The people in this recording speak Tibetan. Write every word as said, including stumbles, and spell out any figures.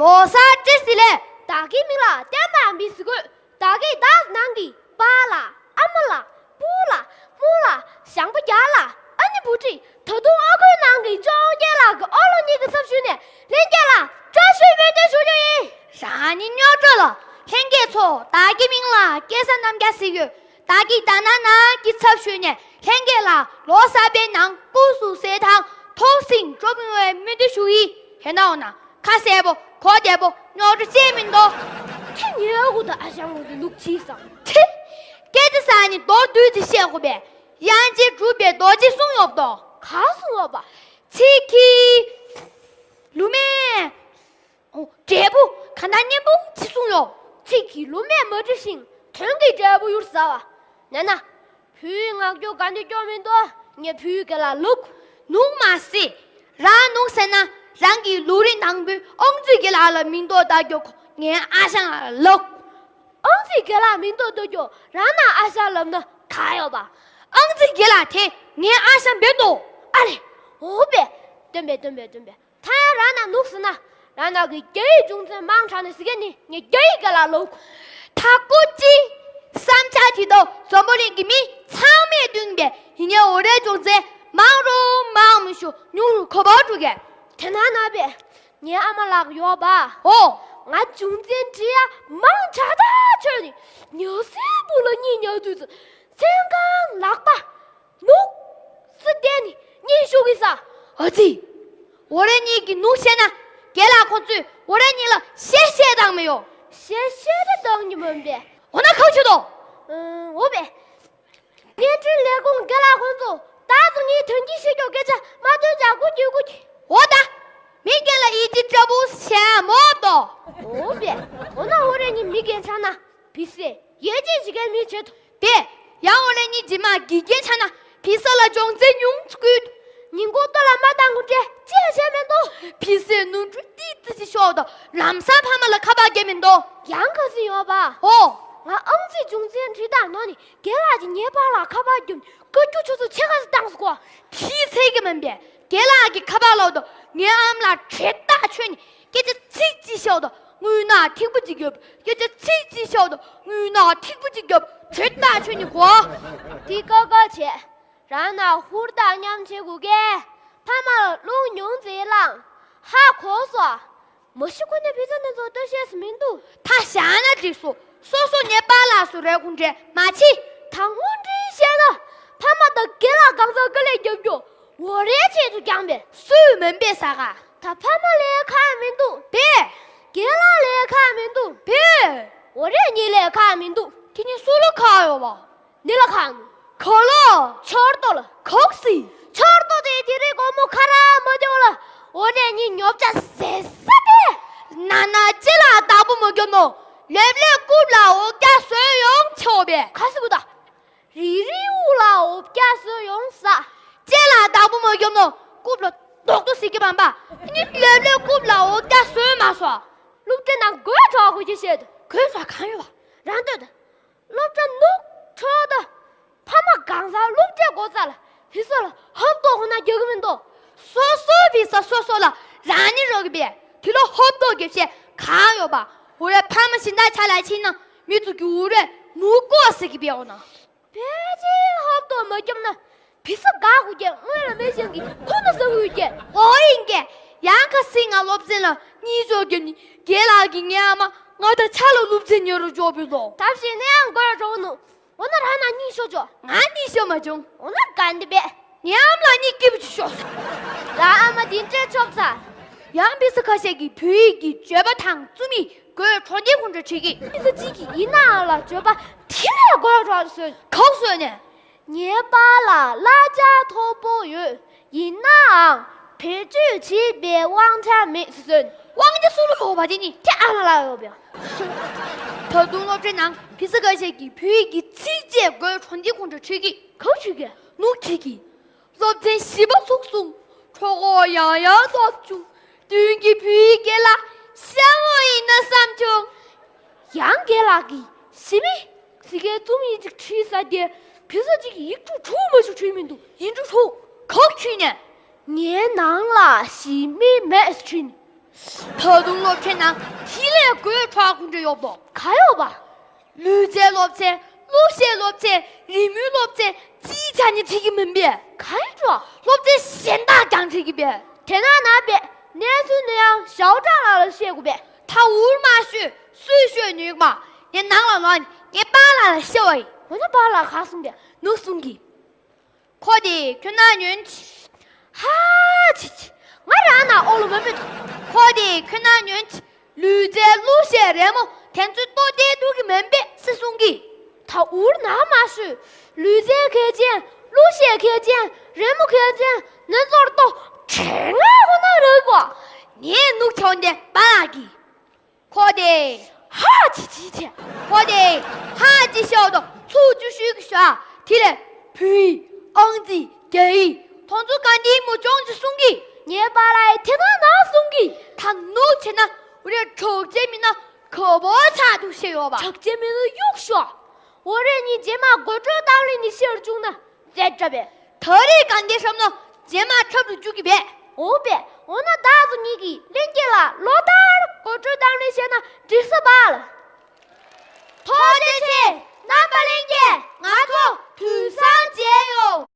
ལོ་གསར་བཀྲ་ཤིས་བདེ་ལེགས། བདག་གི་མིང་ལ་བསྟན་པའམ་པི་སི་དགོས། བདག་གིས་བདག་ནང་གི་པཱ་ལགས། ཨ་མ་ལགས། སྤུ་ལགས། རྨོ་ལགས། ཞང་པོ་རྒྱ་ལགས། ཨ་ནེ་བུ་ཁྲིད། ད་དུང་ཨ་ཁུའི་ནང་གི་ཅོང་རྒྱལ་ལགས་ཀྱི་ཨོ་ལོ་གཉིས་ཀྱི་ཚབ་ཞུས་ནས་ལྷན་རྒྱས་ལ་བཀྲ་ཤིས་སྨོན་འདུན་ཞུ་རྒྱུ་ཡིན། རང་ཉིད་རྙོག་དྲ་ལ། ལྷན་རྒྱས་ཚོ། བདག་གི་མིང་ལ་སྐལ་བཟང་རྣམ་རྒྱལ་ཟེར་ཡོད། བདག་གིས་ད་ནང་ནང་གི་ཚབ་ཞུས་ནས་ལྷན་རྒྱས་ལ་ལོ་གསར་པའི་ནང་སྐུ་གཟུགས་གསལ་ཐང་ཐོག་སེང་སྐྱོ་མི་བའི་སྨོན་འདུན་ཞུ་ཡི། ཧེ་ན་འོ་ན། ཁ་གསལ་པོ། གོ་བདེ་པོ། རྙོག་དྲ་བཤད་མི་འདུག་ཁྱེད་ཉལ་དགུ་དང་ཨ་ཞང་ངོ་དུ་ལུག་ཕྱིས་སམ། ཁྱེད། སྐད་ཆ་ཟ་ནི་མདོར་བསྡུས་ཏེ་བཤད་དགོས་པས། དབྱངས་ཅན་གྲུབ་པའི་རྡོ་རྗེ་གསུང་ཡོད་དོ། ག་གསུང་ཡོད་པ། ཚིག་གི། ལུ་མེ། འབྲས་བུ་གང་དང་གཉེན་པོ་ཅི་གསུང་ཡོད། ཚིག་གི་ལུ་མེ་མ་བྲི་ཞིང་། དོན་གྱི་འབྲས་བུ་ཡུར་ཟ་བ། ན་ན། བུའི་ངག་རྒྱུག་ག་འདི་སྐྱོ་མི་འདུག་ངས་བུའི་རྒན་ལགས་ལུག་ནུག་མ་སྲིད། རང་ནུག་ཟེར་ན། རང་གི་ལུག་རིགས་དང་པོའི་ཨང་རྩིས་རྒན་ལགས་ལ་མིང་འདོགས་བཏགས་རྒྱུ་ཁོ་ངའི་ཨ་ཞང་ལགས་ལུག་ཨང་རྩིས་རྒན་ལགས་མིང་འདོགས་བཏགས་རྒྱུ་རང་ན་ཨ་ཞང་ལབ་ན་ག་ཡོད་པ། ཨང་རྩིས་རྒན་ལགས་དེ་ངའི་ཨ་ཞང་བེ་དོ། ཨ་རེ། འོ་པེ། སྟོན་པས་སྟོན་པས་སྟོན་པས། ད་ཡང་རང་ན་ནུག་ཟེར་ན། རང་ན་གི་རྒྱ་ཡིག་སྦྱོང་ཚན་མང་དྲགས་ནས་ཟེར་མཁན་ནི་ངས་རྒྱ་ཡིག་ག་ལ་ལོག་ད་སྐུ་ཅི། བསམ་འཆར་དེ་དག་འཛམ་བུ་གླིང་གི་མི་ཚང་མས་བཏོན་པས། ཡིན་ནའི་འོ་རེ་སྦྱོང་ཚན་མང་རུང་མང་མི་ཞུ་ཉུང་རུ་ག་པར་འགྲོ་གས། དེ་ན་ན་པས། ངའི་ཨ་མ་ལགས་ཡོད་པ། ཨོ། ང་སྦྱོང་ཚན་བྲིས་ཡ་མང་དྲགས་ད་ཆོད་ནི། ཉལ་སའི་སྦུག་ལ་གཉིད་ཉལ་དུས་ཚོད་མཚན་གང་ལག་པ། ནུག་སི་བསྡད་ནི་གཉིད་ཤུགས་ཀྱིས་ཟ། ཨ་ཙི། འོ་རེ་གཉིས་ཀྱིས་ནུག་བཤད་ན། རྒན་ལགས་ཁོང་ཚོས་འོ་རེ་གཉིས་ལ་གཤེ་གཤེ་བཏང་མི་ཡོང་། གཤེ་གཤེ་རེ་བཏང་གི་མིན་པས། འོ་ན་གང་བྱེད་དོ། ཨང་། འོ་པས། བརྙན་འཕྲིན་ལས་ཁུངས་རྒན་ལགས་ཁོང་ཚོ་བདག་ཚོ་གཉིས་དོན་གྱིས་ཤེས་ཀྱོག་སྐད་ཆ་མ་ཐོན་ཅག་སྐུ་གྱིས་སྐུ་གྱིས། འོ་ད། མི་རྒན་ལ་ཡིད་ཆེས་འདྲ་པོ་བྱས་མོ་དོ། འོ་པས། འོ་ན་འོ་རེ་གཉིས་མི་རྒན་ཆགས་ན། བི་སེ། ཡེ་ཅེ་ཇི་གའི་མི་བྱེད་དོ། པས། ཡང་འོ་རེ་གཉིས་རྗེས་མ་དགེ་རྒན་ཆགས་ན་བི་ས་ལ་སྦྱོང་ཚན་ཉུང་ཚུ་དགོས། ཉིན་གུང་ལྟོ་ལ་མ་བཏང་གོ་འདྲེ་ཅི་ཡང་བྱས་མེད་དོ། བི་སེ་ནོར་འཁྲུལ་ཏིག་ཙི་ཞིག་ཤོར་དོ། ལམ་སང་ཕ་མ་ལ་ཁ་པར་རྒྱག་མི་འདུག་ཡང་ཁ་སང་ཡོད་པ། ཨོ། ང་ཨང་རྩིས་སྦྱོང་ཚན་བྲིས་སྟངས་ནོར་ནི་རྒན་ལགས་ཀྱིས་ངའི་པཱ་ལགས་ཁ་པར་བརྒྱབ་ནས་བཀའ་བཀྱོན་ཆུ་ཚོད་ཕྱེད་ཀ་ཙམ་བཏང་སོང་གོ། དེའི་ཚད་ཀྱི་མིན་པས། རྒན་ལགས་ཀྱིས་ཁ་པར་ལོག་དོ། ངའི་ཨ་མ་ལགས་དྲེད་ཐག་ཆོད་ནས། སྐད་ཆ་ཚིག་གཅིག་ཤོད་དོ། རྔུལ་ནག་ཐིགས་པོ་གཅིག་རྒྱོབ། སྐད་ཆ་ཚིག་གཅིག་ཤོད་དོ། རྔུལ་ནག་ཐིགས་པོ་གཅིག་རྒྱོབ། དྲེད་ཐག་ཆོད་ནས་གོ། དེ་ཀ་ཀ་བྱས། རང་ན་ཧུར་ཐག་མཉམ་བྱེད་དགོས་གས། ཕ་མ་ལ་རླུང་ཉུང་ཙེ་བླངས། ཧ་གོ་སོང་། མ་གཞི་ཁོ་ནས་བི་ཛ་ནི་ཚོ་ལྟོས་ཤེས་སུ་མི་འདུག་ད་བཞག་ན་འགྲིག་སོ། སོ་སོ་ངའི་པཱ་ལགས་སུ་རེད་ཁུངས་དྲན་མ་བྱེད། ད་དངོས་འབྲེལ་བཤད་ན། ཕ་མ་དང་རྒན་ལགས་གང་ཟག་དཀའ་ལས་རྒྱབ་རྒྱུ། འོ་རེའི་ཆེད་དུ་བསྐྱངས་པས། སུས་མིན་པས་ཟ་ག་ད་ཕ་མ་ལས་ཁག་མི་འདུག་པས། རྒན་ལགས་ལས་ཁག་མི་འདུག་པས། འོ་རེ་གཉིས་ལས་ཁག་མི་འདུག་དེ་ནི་སུ་ལ་ཁག་ཡོད་པ། འདི་ལ་ཁག་ནི། ག་ལ། ཆོར་ཏོ་ལ། གག་སི། ཆོར་ཏོ་དེ་དེ་རིང་དགོང་མོ་ཁ་ར་མ་བདེ་བ་ལ། འོ་རེ་གཉིས་ཉོབ་ཆ་ཟེ་ས་པས། ན་ན་ཅི་ལ་བདག་པོ་མ་རྒྱབ་ནོ། ལེབ་ལེབ་རྐུབ་ལ་འོ་སྐྱ་བཟོས་ཡོང་ཆོག་པས། ག་སི་གུ་ད། རི་རི་འུ་ལ་འོ་སྐྱ་བཟོས་ཡོང་ས། ཅི་ལ་བདག་པོ་མ་རྒྱབ་ནོ། རྐུབ་ལ་རྡོག་རྡོག་ཟེར་གྱི་བམ་པ། ཨ་ནི་ལེབ་ལེབ་རྐུབ་ལ་འོ་སྐྱ་བཟོས་མ་སོ། སློབ་གྲྭ་ནང་དགོད་བྲོ་བ་གོ་རྒྱུ་བཤད་དུ། དགོད་བྲོ་གང་ཡོད་པ། རང་ལྟོས་དང་། སློབ་གྲྭ་ནུབ་འཕྲོ་དང་། ཕ་མ་གང་ཟག་སློབ་གྲྭའི་སྒོ་རྩ་ལ་བི་ས་ལ་ཧབ་ཐོག་ཁོ་ན་རྒྱག་གི་མི་འདུག་སོ་སོའི་བི་ས་སོ་སོ་ལ་རང་ཉིད་རོགས་ཀྱི་པས། དེ་ལ་ཧབ་ཐོག་རྒྱབ་བཤད་གང་ཡོད་པ། འོ་རེ་ཕ་མ་གཞན་དག་ཆ་ལ་ཕྱིན་ན་མི་ཚོ་གི་འུ་རེ་མུ་ཀོ་ཟེར་གི་པས་འོ་ན། ཕལ་ཆེར་ཧབ་ཐོག་མ་རྒྱབ་ན་བི་ས་དགའ་དགོས་ཀྱི་སྔོན་ལ་མེད་ཞིང་གི་ཁོ་ན་ཟ་དགོས་ཀྱི། འོ་ཡིན་ཀྱེ། ཡང་ཁ་སིང་ང་སློབ་ཚན་ལ་གཉིད་ཅོག་རྒྱབ་ནི་རྒན་ལགས་ཀྱིས་ངའི་ཨ་མ་ང་དང་ཆ་ལ་སློབ་ཚན་ཉོ་རུ་འཇོག་པའི་ལོ། ཐབས་ཤེས་ནི་ཡང་དགོས་ར་འགྲོ་གི་ནོ། འོ་ན་རང་ན་གཉིད་ཤོར་ཆོག་ང་གཉིད་ཤོར་མ་བྱུང་། འོ་ན་ག་འདི་བས། ངའི་ཨ་མ་ལགས་གཉིད་སྐྱིད་པོ་ཅིག་ཤོར་སོང་། ད་ཨ་མ་འདི་འདྲའི་ཆོག་ས། ཡང་བི་ས་ཁ་ཤས་ཀྱིས་བོད་ཡིག་གི་བརྗོད་པ་དང་རྩོམ་ཡིག་དགོད་བྲོ་འདི་ཁོང་ཁྲོ་བྱེད་ཀྱི། བི་ས་གཅིག་གིས་ཡིན་ནའང་ལ་བརྗོད་པ་དེ་ལས་དགོད་བྲོ་བཟོས། གང་བཟོས་ནས། ངའི་པཱ་ལགས་གླ་ཆ་མཐོ་པོ་ཡོད། ཡིན་ནའང་བེད་སྤྱོད་བྱེད་པའི་དབང་ཆ་མེད་ཟེར། དབང་ཆ་སུ་ལ་ཡོད་པ་དེ་ནི་ཁྱེད་ཨ་མ་ལ་ཡོད་པས། ད་དུང་སློབ་གྲྭའི་ནང་བི་ས་ཁ་ཤས་ཀྱིས་བོད་ཡིག་གི་ཚིགས་བཅད་དགོད་བྲོ་འདི་ཁོང་ཁྲོ་བྱེད་ཀྱི། གང་བྱེད་ཀྱི། ནུག་བྱེད་ཀྱི། སློབ་ཚན་བཞི་པ་ཚུགས་སོང་། གྲོགས་པོ་ཡང་ཡང་ཐོབ་བྱུང་། མདུན་གྱི་བུའི་སྐེ་ལ་ཤ་མོ་ཡིན་ན་བསམ་བྱུང་། ཡང་རྒན་ལགས་ཀྱིས་ཞི་མི་ཟི་ཀའི་རྩོམ་ཡིག་ཅིག་བྲིས་ས་དེ་བི་ས་གཅིག་ཡིག་འབྲུ་དྲུག་མ་གཏོགས་བྲིས་མི་འདུག་ཡིག་འབྲུ་དྲུག་གང་བྲིས་ནས། ངའི་ནང་ལ་ཞི་མི་མེད་བྲིས་ནས། ད་དུང་སློབ་ཚན་ནང་དེ་ལས་དགོད་བྲོ་བ་ག་འདྲ་ཡོད་པོ། ག་ཡོད་པ། ལུས་རྩལ་སློབ་ཚན། གླུ་གཞས་སློབ་ཚན། རི་མོའི་སློབ་ཚན། ཅིའི་ཆ་ནས་བྲིས་ཀྱི་མིན་པས། ག་ཡིན་འགྲོ། སློབ་ཚན་གཞན་དག་ཀྱང་བྲིས་ཀྱི་པས། དེ་ན་ན་པས་གནས་ཚུལ་འདི་ཡང་ཞའོ་ཀྲང་ལགས་ལ་བཤད་དགོས་པས། ད་འུར་མ་ཤོད། སུས་ཤོད་ནུས་མ། ངས་ནང་ལ་ལོག་ནས་ངའི་པཱ་ལགས་ལ་བཤད་པ་ཡིན། འོ་ན་པཱ་ལགས་ག་གསུང་གས། ནུ་གསུང་གི། ཁོ་དེ་ཁྱོད་ན་ཉོན་ཆི། ཧ་ཅི་ཅི། ང་རང་ན་ཨོ་ལོ་མ་མེད། ཁོ་དེ་ཁྱོད་ན་ཉོན་ཆི། ལུས་རྩལ་གླུ་གཞས་རི་མོ་དེ་ཚོའི་ལྟོ་ལྡན་འདུག་གི་མིན་པས་སུས་གསུང་གི། ད་འུར་ན་མ་ཤོད། ལུས་རྩལ་མཁས་ཅན། གླུ་གཞས་མཁས་ཅན། རི་མོ་མཁས་ཅན། ནི་ཚོར་ཏོ། དྲན་ང་ཁོ་ན་རག་པ། ངས་ནུག་ཆོག་འདི་པ་ལགས་ཀྱི། ཁོ་དེ། ཧ་ཅི་ཅི་ཅི། ཁོ་དེ། ཧ་ཅི་ཤོད་དོ། ཚུགས་ཅི་ཤུགས་ཀྱི་ཤོད། དེ་ལས་བོད་ཡིག་ཨང་རྩིས། རྒྱ་ཡིག་མཐོང་ཚུལ་ག་འདི་མོ་ཅོང་ཅི་གསུང་གི། ངའི་པཱ་ལགས་དེ་ན་ན་གསུང་གི། ད་ནུག་བྱས་ན་འུ་རེ་གྲོགས་ཅན་མི་ན་ག་པོ་ཆགས་འདུག་ཤེས་ཡོད་པ། གྲོགས་ཅན་མི་ན་གཡུག་ཤོག་འུ་རེ་གཉིས་རྗེས་མ་དགོད་བྲོ་བཏང་ལེ་ནི་ཤེར་བཅུག་ན་མཛད་དྲ་བས། ད་རེས་གང་གའི་ཧྲམ་ནོ་རྗེས་མ་འཁྲབ་ཏུ་བཅུག་གི་བས། འོ་པས། འོ་ན་བདག་ཚོ་གཉིས་ཀྱིས་ལྷན་རྒྱས་ལ་ལོ་ལྟར་དགོད་བྲོ་བཏང་ལེ་བཤད་ན་འགྲིག་ས་པཱ་ལགས། ཐུགས་རྗེ་ཆེ། རྣམ་པ་ལྷན་རྒྱས་ང་ཚོ་དུས་སང་མཇལ་ཡོང་།